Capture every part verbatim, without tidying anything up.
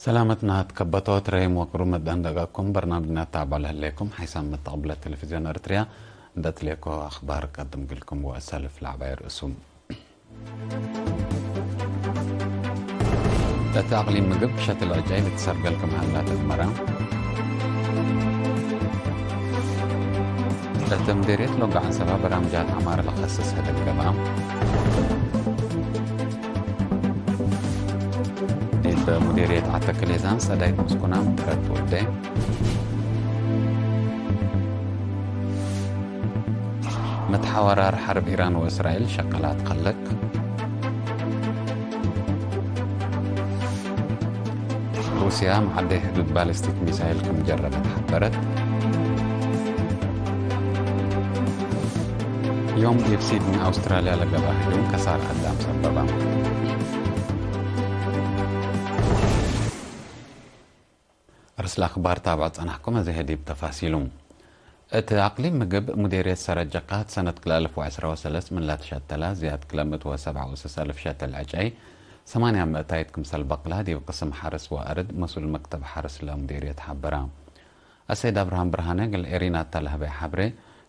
ሰላመትና ትከበቶ ትረይም ወቅሩም እት ደንደገኩም በርናምጅና ተታብዖ ለህሌኩም ሓይሳም መተቅብለት ቴሌቪዝዮን ኤርትርያ እንደ ትሌኮ አኽባር ቀድም ግልኩም ወእሰልፍ ለዐባይ ርእሱ። እት አቅሊም ምግብ ሸትል ዕጨይ ልትሰርገል ክም ሀላ ተአመረ። እት ሙዴርየት ሎጋ ዐንሰባ በራምጃት ዐማር ለከስስ ህድግ ገብአ። ዲብ ሙዴርየት ዐተክ ሌዛን ሰዳይት ምስኩናም ትረት ወዴ። መትሐወራር ሐርብ ኢራን ወእስራኤል ሸቀላት ከለቅ። ሩስያ መዓደይ ሕዱድ ባሊስቲክ ሚሳይል ክም ጀረበት ሐበረት። ዮም ዲብ ሲድኒ አውስትራልያ ለገብአ ህጁም ከሳር አዳም ሰበበ። አርስለ አክባር ታብዖ ጸናሕኩም፣ አዜ ህዲብ ተፋሲሉ። እት አቅሊም ምግብ ሙዴርየት ሰረት ጀቃት ሰነት ክልኤ አልፍ ወዐስራ ወሰለስ ምን ለትሸተላ ዝያድ ክለ ምእት ወሰብዓ ወስስ አልፍ ሸትል ዕጨይ፣ ሰማንያ ምእታይት ክምሰል በቅላ ዲብ ቅስም ሐርስ ወአርድ መስኡል መክተብ ሐርስ ለሙዴርየት ሐበረ። አሰይድ አብርሃም ብርሃነ እግል ኤሪና እተ ለሀበየ ሐብሬ፣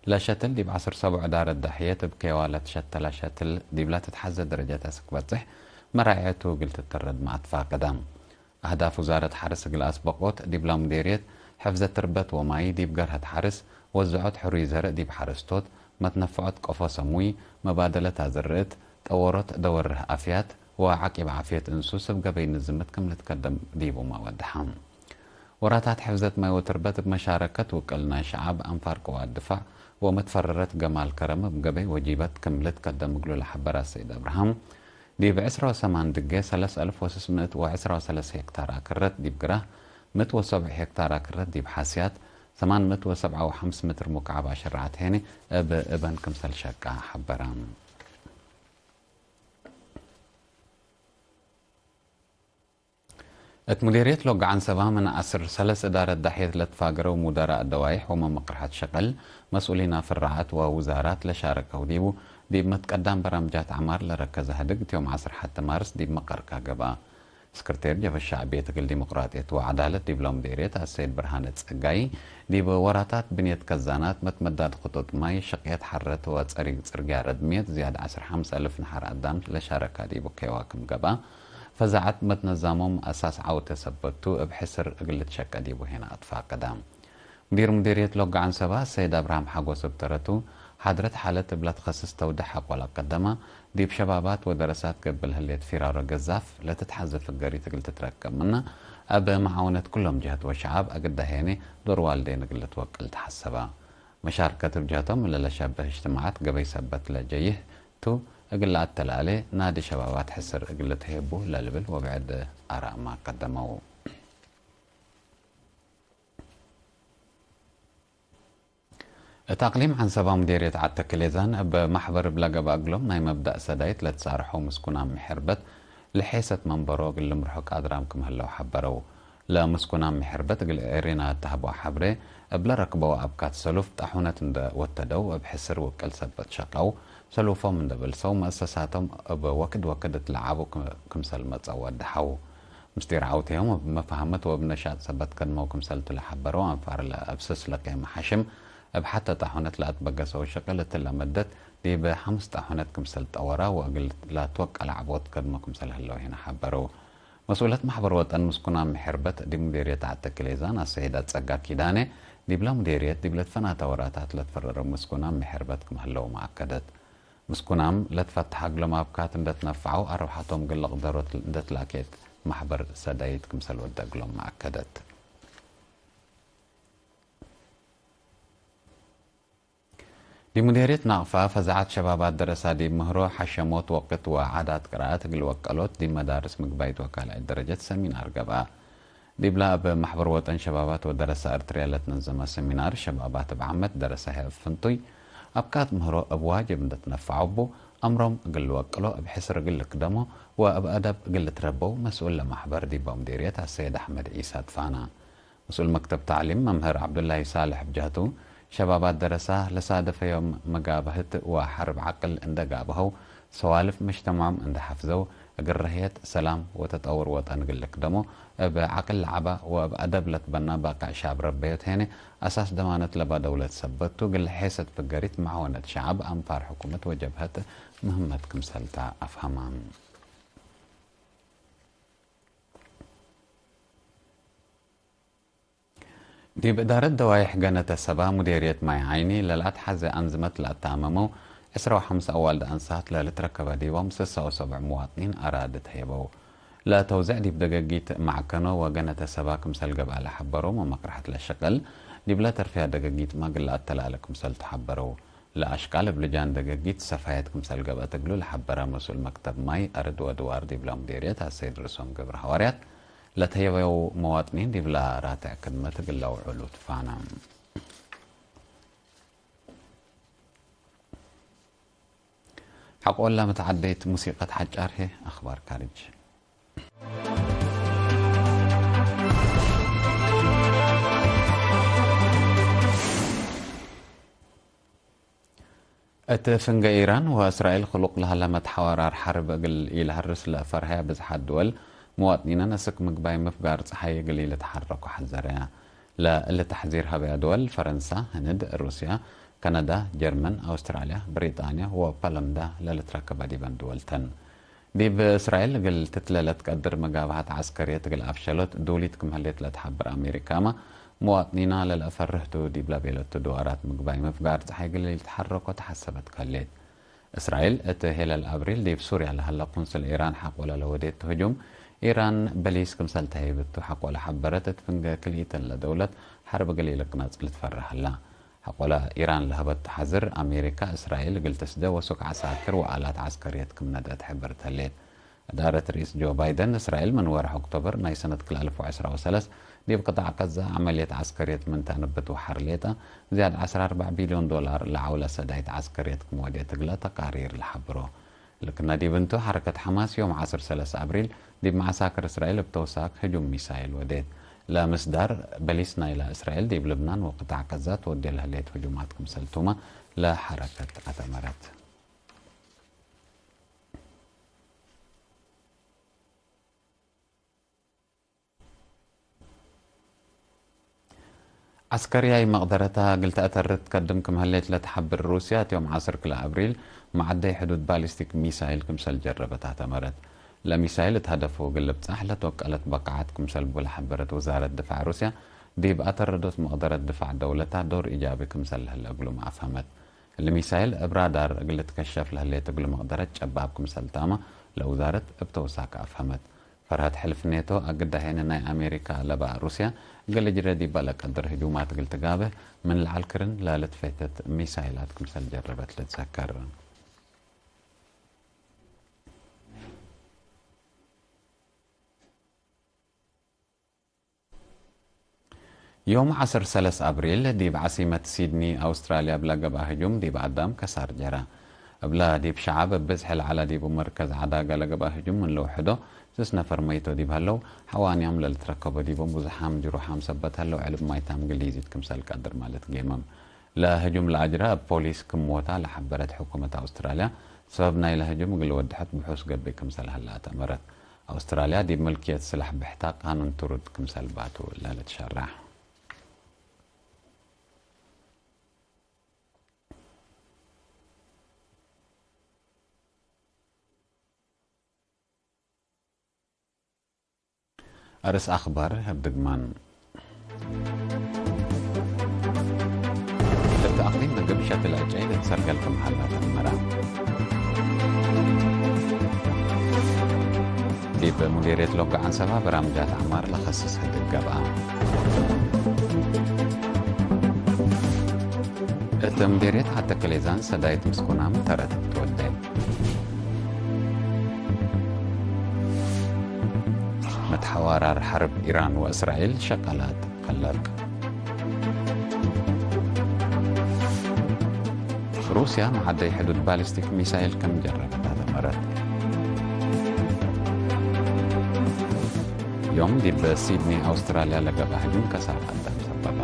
ለሸትል ዲብ ዐስር ሰቡዕ እዳረት ዳሕየት እብ ኬዋ ለትሸተለ ሸትል ዲብላ ትትሐዘ ደረጀት አስክ በጽሕ መራዔቱ እግል ትተረድመ አትፋቀደ። አህዳፍ ውዛረት ሐርስ እግል አስበቆት፣ ዲብላ ሙዴርየት፣ ሕፍዘት ትርበት ወማይ ዲብ ገርሀት ሐርስ፣ ወዝዖት ሕሩይ ዘርእ ዲብ ሐረስቶት፣ መትነፈዖት ቀፎ ሰሙይ፣ መባደለት አዝርእት፣ ጠወሮት ደወርህ አፍያት ወዐቂብ ዓፍየት እንሱስ እብ ገበይ ንዝምት ክም ልትከደም ዲቡመ ወደሐ። ወራታት ሕፍዘት ማይ ወትርበት እብ መሻረከት ውቅል ናይ ሸዓብ አንፋር ቅዋት ድፋዕ ወመትፈረረት ገማል ከረም እብ ገበይ ወጂበት ክም ልትከደም እግሉ ለሐበረ አሰይድ አብርሃም፣ ዲብ ዕስራ ወሰማን ድጌ ሰለስ አልፍ ወስስ ምእት ወዕስራ ወሰለስ ሄክታር አክረት ዲብ ግራህ፣ ምእት ወሰብዕ ሄክታር አክረት ዲብ ሓስያት፣ ሰማን ምእት ወሰብዓ ወሐምስ ምትር ሙካዕብ አሸረዓት ሄኒ እብ እበን ክምሰል ሸቃ ሐበረ። እት ሙዴርየት ሎጋ ዐንሰባ ምን ዐስር ሰለስ እዳረት ዳሕየት ለትፋገረው ሙደራእ ደዋይሕ ወመመቅርሐት ሸቀል፣ መስኡሊን ፍራዓት ወውዛራት ለሻረከው ዲቡ፣ ዲብ መትቀዳም በራምጃት ዐማር ለረከዘ ህድግ፣ እት ዮም ዐስር ሐቲ ማርስ ዲብ መቀርካ ገብአ። ስክርቴር ጀብሀት ሸዕብየት እግል ዲሞቅራጥየት ወዐዳለት ዲብለ ሙዴርየት አሰይድ ብርሃነ ጸጋይ፣ ዲብ ወራታት ብንየት ከዛናት፣ መትመዳድ ክጡጥ ማይ፣ ሽቅየት ሐረት ወጸሪግ ጽርግያ ረድምየት፣ ዝያድ ዐስር ሐምስ አልፍ ነሐር አዳም ለሻረካ ዲቡ ኬዋ ክም ገብአ፣ ፈዛዐት መትነዛሞም አሳስ ዐውቴ ሰበት ቱ፣ እብ ሕስር እግል ልትሸቀ ዲቡ ሄነ አትፋቀደ። ሙዲር ሙዲርየት ሎጋ ዐንሰባ ሰይድ አብርሃም ሐጎስ እብ ተረቱ፣ ሓድረት ሓለት እብ ለትከስስ ተውደ ሐቆ ለቀደመ፣ ዲብ ሸባባት ወደረሳት ገብእ ለህሌት ፊራሮ ገዛፍ ለትትሐዘ ፍገሪት እግል ትትረከብ ምነ፣ እብ መዓውነት ኩሎም ጀህት ወሸዓብ አግዳሄኒ ዶር ዋልዴን እግል ልትወቅል ተሐሰበ። መሻርከት እብ ጀህቶም እለ ለሸብህ እጅትማዓት ገበይ ሰበት ለጀይህ ቱ፣ እግል ለአተላሌ ናዲ ሸባባት ሕስር እግል ልትሄቡ ለልብል ወብዕድ አራእመ ቀደመው። እት አቅሊም ዐንሰባ ሙዴርየት ዐድ ተክሌዛን እብ መሕበር እብ ለገብአ እግሎም ናይ መብዳእ ሰዳይት ለትሳርሐው ምስኩናም ምሕርበት ለሔሰት መንበሮ እግል ልምርሖ ቃድራም ክም ህለው ሐበረው። ለምስኩናም ምሕርበት እግል ኤሪና እት ሀበው ሐብሬ፣ እብ ለረክበው አብካት ሰሉፍ ጣሑነት እንደ ወተደው እብ ሕስር ውቅል ሰበት ሸቀው፣ ሰሉፎም እንደ በልሰው፣ መአሰሳቶም እብ ወክድ ወክድ እት ለዓቡ ክምሰል መጸው ወደሐው። ምስጢር ዐውቴሆም እብ መፋህመት ወእብ ነሻጥ ሰበት ከድመው ክምሰል ቱ ለሐበረው አንፋር ለአብስስ ለቄመ ሐሽም፣ እብ ሐተ ጣሑነት ለአትበገሰው ሽቅል እትለ መደት ዲብ ሐምስ ጣሑነት ክምሰል ጠወራ ወእግል ላትወቀል ዐቦት ከድሞ ክምሰል ህለው ሄነ ሐበረው። መስኡለት መሕበር ወጠን ምስኩናም ምሕርበት ዲብ ሙዴርየት ዐድ ተክሌዛን አሰይድ አጸጋ ኪዳኔ፣ ዲብላ ሙዴርየት ዲብ ለትፈናተ ወራታት ለትፈረረው ምስኩናም ምሕርበት ክም ህለው መአከደት። ምስኩናም ለትፈተሐ እግሎም አብካት እንደ ትነፈዐው፣ አርብሐቶም እግል ልቅደሮት እንደ ትላኬት መሕበር ሰዳይት ክምሰል ወደ እግሎም መአከደት። ዲብ ሙዴርየት ናቅፋ፣ ፈዛዐት ሸባባት ደረሳ ዲብ ምህሮ ሐሸሞት ወቅት ወዓዳት ቅራአት እግል ወቀሎት ዲብ መዳርስ ምግባይት ወካልኣይት ደረጀት ሰሚናር ገብአ። ዲብላ እብ መሕበር ወጠን ሸባባት ወደረሳ ኤርትርያ ለትነዘመ ሰሚናር፣ ሸባባት እብ ዓመት ደረሳ ህይ እብ ፍንቱይ፣ አብካት ምህሮ እብ ዋጅብ እንደ ትነፈዐው እቡ፣ አምሮም እግል ልወቅሎ፣ እብ ሕስር እግል ልክደሞ ወእብ አደብ እግል ልትረበው መስኡል ለመሕበር ዲብ ሙዴርየት አሰይድ አሕመድ ዒሳ ትፋና። መስኡል መክተብ ተዕሊም መምህር ዐብዱላሂ ሳልሕ እብ ጀህቱ፣ ሸባባት ደረሳ ለሳደፈዮም መጋብህት ወሐርብ ዐቅል እንደ ጋብሀው፣ ሰዋልፍ መጅተምዖም እንደ ሐፍዘው፣ እግል ረህየት፣ ሰላም ወተጠውር ወጠን እግል ልክደሞ፣ እብ ዐቅል ለዐባ ወእብ አደብ ለትበና ባቅዕ ሻብ ረበዮት ሄነ፣ አሳስ ደማነት ለባ ደውለት ሰበት ቱ፣ እግል ሔሰት ፍገሪት መዓወነት ሸዐብ አንፋር ሕኩመት ወጀብሀት ምህመት ክምሰልታ አፍሀማ። ዲብ እዳረት ደዋይሕ ገነተ ሰባ ሙዴርየት ማይ ዓይኒ ለለአትሐዜ አንዝመት ለአተአመመው ዕስራ ወሐምሰ አዋልድ አንሳት ለልትረከበ ዲቦም ስሳ ወሰብዕ ሙዋጥኒን አራድ ተሄበው። ለተውዘዕ ዲብ ደገጊት ማዕከኖ ወገነተ ሰባ ክምሰል ገብአ ለሐበረው መመቅረሐት ለሸቀል ዲብለ ተርፊያ ደገጊት ማግል ለአተላለ ክምሰል ተሐበረው። ለአሽቃል እብ ልጃን ደገጊት ሰፋየት ክምሰል ገብአት እግሉ ለሐበረ መስኡል መክተብ ማይ፣ አርድ ወድዋር ዲብለ ሙዴርየት አሰይድ ርእሶም ገብረሐዋርያት፣ ለተሄበው መዋጥኒን ዲብለ ራትዕ ክድመት እግል ለአውዕሉ ትፋነ። ሐቆለ መትዓደይት ሙሲቀት ሐጫር ህዬ አኽባር ካርጅ። እት ፍንገ ኢራን ወእስራኤል ክሉቅ ለሀለ መትሐወራር ሐርብ እግል ኢለሀርስ ለፈርሀየ ብዝሓት ድወል፣ መዋጥኒነን አስክ ምግባይ ምፍጋር ጸሓይ እግል ኢልትሐረኮ ሐዘረያ። ለእሊ ተሕዚር ሀበያ ድወል ፈረንሳ፣ ህንድ፣ ሩስያ፣ ከነዳ፣ ጀርመን፣ አውስትራልያ፣ ብሪጣንያ ወፖለንዳ ለልትረከበ ዲበን ድወል ተን። ዲብ እስራኤል እግል ትትለ ለትቀድር መጋብሀት ዐስከርየት እግል አፍሸሎት ዱሊት ክም ህሌት ለትሐብር አሜሪካመ፣ መዋጥኒና ለልአፈርህ ቱ ዲብ ለቤለቱ ድዋራት ምግባይ ምፍጋር ጸሓይ እግል ኢልትሐረኮ ተሐሰበት ከሌት። እስራኤል እት ሄለል አብሪል ዲብ ሱርያ ለሀለ ቁንስል ኢራን ሐቆለ ለወዴት ህጁም፣ ኢራን በሊስ ክምሰል ተህይብቱ ሐቆለ ሐበረት፣ እት ፍንገ ክልኢተን ለደውለት ሐርብ እግል ኢልቅነጽ ልትፈረህ ህላ። ሐቆለ ኢራን ለሀበቱ ሐዝር፣ አሜሪካ፣ እስራኤል እግል ትስደ ወሱክ ዐሳክር ወአላት ዐስከርየት ክም ነድአት ሕብርት ህሌት። እዳረት ርኢስ ጆ ባይደን፣ እስራኤል ምን ወርሕ ኦክቶበር ናይ ሰነት ክልኤ አልፍ ወዕስራ ወሰለስ ዲብ ቅጣዕ ቀዛ ዐመልየት ዐስከርየት ምን ተአንብት ወሐር ሌጠ፣ ዝያድ ዐስራ አርበዕ ቢልዮን ዶላር ለዐውለ ሰዳይት ዐስከርየት ክም ወዴት እግለ ተቃሪር ለሐብሮ። ልክነ ዲብ እንቱ፣ ሐረከት ሐማስ ዮም ዐስር ሰለስ አብሪል ዲብ መዐሳክር እስራኤል እብ ተውሳክ ህጁም ሚሳይል ወዴት። ለምስዳር በሊስ ናይላ እስራኤል ዲብ ልብናን ወቅጣዕ ቀዛ ትወዴ ለህሌት ህጁማት ክምሰልቱመ ለሐረከት አተመረት። ዐስከርያይ መቅደረታ እግል ተአተርት ትከድም ክም ህሌት ለትሐብር ሩስያ፣ እት ዮም ዐስር ክልኤ አብሪል መዐደይ ሕዱድ ባሊስቲክ ሚሳይል ክምሰል ጀረበት አተመረት። ለሚሳይል እት ሀደፉ እግል ልብጻሕ ለትወቀለት በቃዐት ክምሰል ቡ ለሐበረት ውዛረት ድፋዕ ሩስያ፣ ዲብ አተረዶት መቅደረት ድፋዕ ደውለታ ዶር ኢጃቢ ክምሰል ለህለ እግሉም አፍሀመት። እሊ ሚሳይል እብ ራዳር እግል ልትከሸፍ ለህሌት እግሉ መቅደረት ጨባብ ክምሰል ታመ ለውዛረት እብ ተውሳክ አፍሀመት። ፈርሀት ሕልፍ ኔቶ አግዳሄነ ናይ አሜሪካ ለበአ ሩስያ እግል ልጅረ ዲበ ለቀድር ህጁማት እግል ትጋብህ ምን ለዐል ክርን ለልትፈተት ሚሳይላት ክምሰል ጀረበት ልትዘከር። ዮም ዐስር ሰለስ አብሪል ዲብ ዐሲመት ሲድኒ አውስትራልያ እብ ለገብአ ህጁም ዲብ አዳም ከሳር ጀረ። እብለ ዲብ ሸዐብ እብ ብዝሒ ለዐለ ዲቡ መርከዝ ዐዳገ ለገብአ ህጁም ምን ለውሕዶ ስስ ነፈር መይቶ ዲብ ሀለው፣ ሐዋንያም ለልትረከቦ ዲቦም ብዙሓም ጅሩሓም ሰበት ሀለው ዕልብ ማይታም እግል ሊዚት ክምሰል ቀድር ማለት ጌመም። ለህጁም ለአጅረ እብ ፖሊስ ክም ሞታ ለሐበረት ሕኩመት አውስትራልያ፣ ሰበብ ናይለ ህጁም እግል ወድሐት ብሑስ ገብእ ክምሰል ሀላ አተመረት። አውስትራልያ ዲብ ምልክየት ስላሕ ብሕታ ቃኑን ትሩድ ክምሰል ባቱ ለልትሸረሕ። አርእስ አክባር እብ ድግማን። እት አቅሊም ምግብ ሸክል ዕጨይ ልትሰርገል ክም ሀላ ተአመረ። ዲብ ሙዲርየት ሎጋ ዐንሰባ በራምጃት ዐማር ለከስስ ህግግ ገብአ። እት ሙዲርየት ሐተ ክሌዛን ሰዳይት ምስኩናም ተረት ትወዴ። መትሐዋራር ሐርብ ኢራን ወእስራኤል ሸቀላት ከለቅ። ሩስያ መዓደይ ሕዱድ ባሊስቲክ ሚሳይል ከም ጀረበት አተመረት። ዮም ዲብ ሲድኒ አውስትራልያ ለገብአ ህጁም ከሳር አዳም ሰበበ።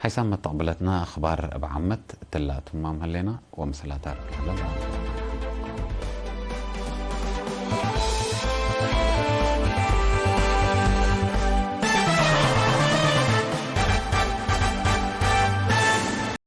ሒሳብ መተቅብለትና አኽባር እብ ዓመት እትላ ቱማም ህሌና ወምስላታ ርክብና።